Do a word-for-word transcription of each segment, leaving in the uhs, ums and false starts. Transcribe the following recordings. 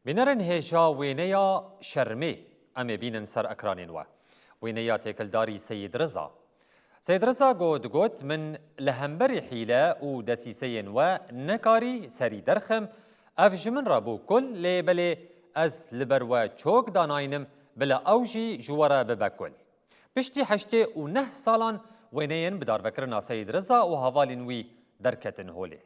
Bînerên hêja wêneya şermê em ê bînin ser ekranên we. Wêneya têkildarî Seyîd Riza. Seyîd Riza got, digot, min li hemberî hîle û desîseyên we nekarî serî derxim, ev ji min re bû kul, lê belê ez li ber we çok danaynim, bila ew jî ji we re bibe kul. Piştî heştê û neh salan wêneyên bi darvekirina Seyîd Riza û hevalên wî derketin holê.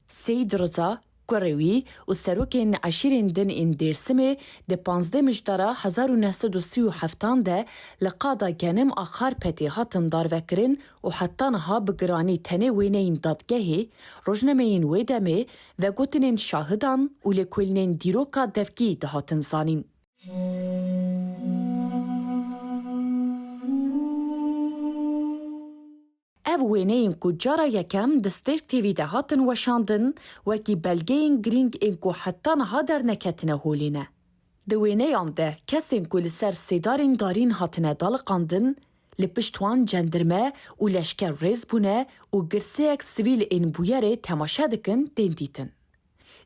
Seyîd Riza, kurê wî û serokên eşîrên din ên Dêrsimê di panzdeh Mijdara hezar û neh sed û sî û heftan de li qada genim a Xarpetê hatin darvekirin û heta niha bi giranî tenê wêneyên dadgehê, rojnameyên wê demê, vegotinên şahidan û lêkolînên dîroka devkî dihatin zanîn. Ev wêneyên ku cara yekem di Stêrk T V de hatin weşandin, wekî belgeyên girîng ên ku heta niha derneketine holê ne. Di wêneyan de kesên ku li ser sêdarên darîn hatine daliqandin, li pişt wan cendirme û leşker rêz bûne û girseyek sivîl ên bûyerê temaşe dikin tên dîtin.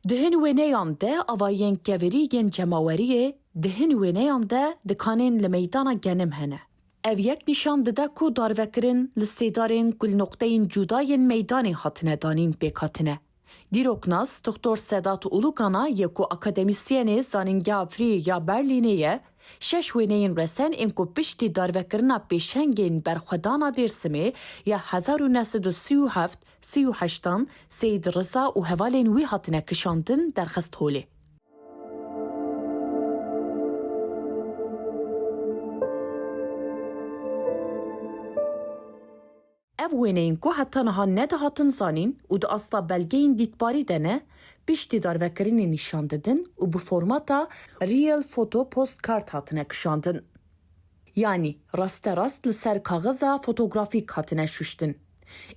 Di hin wêneyan de avahiyên kevirî yên cemaweriyê, di hin wêneyan de dikanên li meydana genim hene. Ev yek nîşan dide ku darvekirin li sêdarên ku li noqteyên cuda yên meydanê hatine danîn pêk hatine. Dîroknas Doktor Sedat Ulugana yê ku akademîsyenê Zanîngeha Free ya Berlînê ye, şeş wêneyên resen ên ku piştî darvekirina pêşengên berxwedana Dêrsimê ya hezar û neh sed û sî û heft, sî û heştan Seyîd Riza û hevalên wî hatine kişandin derxist holê. Ev wêneyên ku heta niha nedihatin zanîn û di asta belgeyên dîtbarî de ne, piştî darvekirinê nîşan didin û bi formata Real Photo Postcard hatine kişandin. Yanî rasterast li ser kaxiza fotografîk hatine şuştin.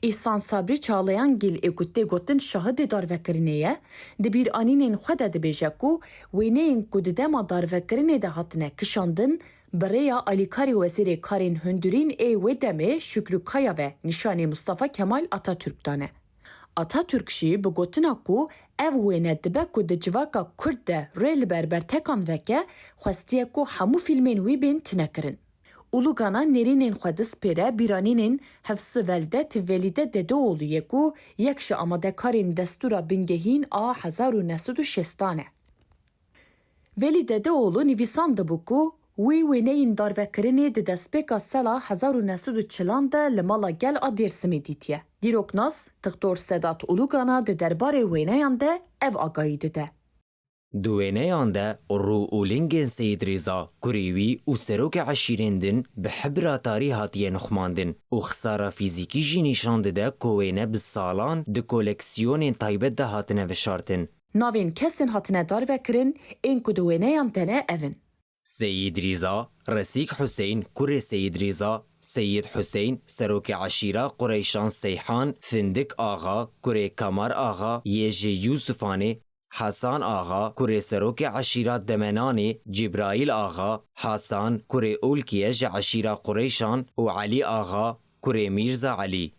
Îhsan Sabrî Çağlayangil ê ku tê gotin şahidê darvekirinê ye, di bîranînên xwe de dibêje ku wêneyên ku di dema darvekirinê de hatine kişandin, bi rêya alîkarê Wezîrê Karên Hundirîn ê wê demê Şükrü Kaya ve nîşanî Mustafa Kemal Atatürk dane. Atatürk jî bi gotina ku ev wêne dibe ku di civaka Kurd de rê li ber bertekan veke, xwestiye ku hemû fîlmên wî bên tunekirin. Ulugana nêrînên xwe dispêre bîranînên Hifsi Veldet Velîde Dedeoğlu yê ku yek ji amadekarên Destûra Bingehîn a hezar û neh sed û şêstan e. Velî Dedeoğlu nivîsandibû ku wî wêneyên darvekirinê di destpêka sela hezar û neh sed û çilan de li mala gel a Dêrsimê dîtiye. Dîroknas Doktor Sedat Ulugana di derbarê wêneyan de ev agahî dide. Di wêneyan de rû û lingên Seyîd Rîza, kurê wî û serokê eşîrên din bi hibra tarî hatiye nixumandin û xisara fîzîkî jî nîşan dide ku wêne bi salan di koleksiyonên taybet de hatine veşartin. Navên kesên hatine darvekirin ên ku di wêneyan de ne ev in. Seyîd Rîza, Resîk Huseyn, kurê Seyîd Rîza, Seyîd Huseyn, serokê eşîra Qureyşan Seyhan, Findik Axa, kurê Kamar Axa yê ji Yûsifanê, Hesan Axa, kurê serokê eşîra Demenanê, Cibraîl Axa, Hesan, kurê Olkiye ji eşîra Qureyşan û Elî Axa, kurê Mîrza Elî.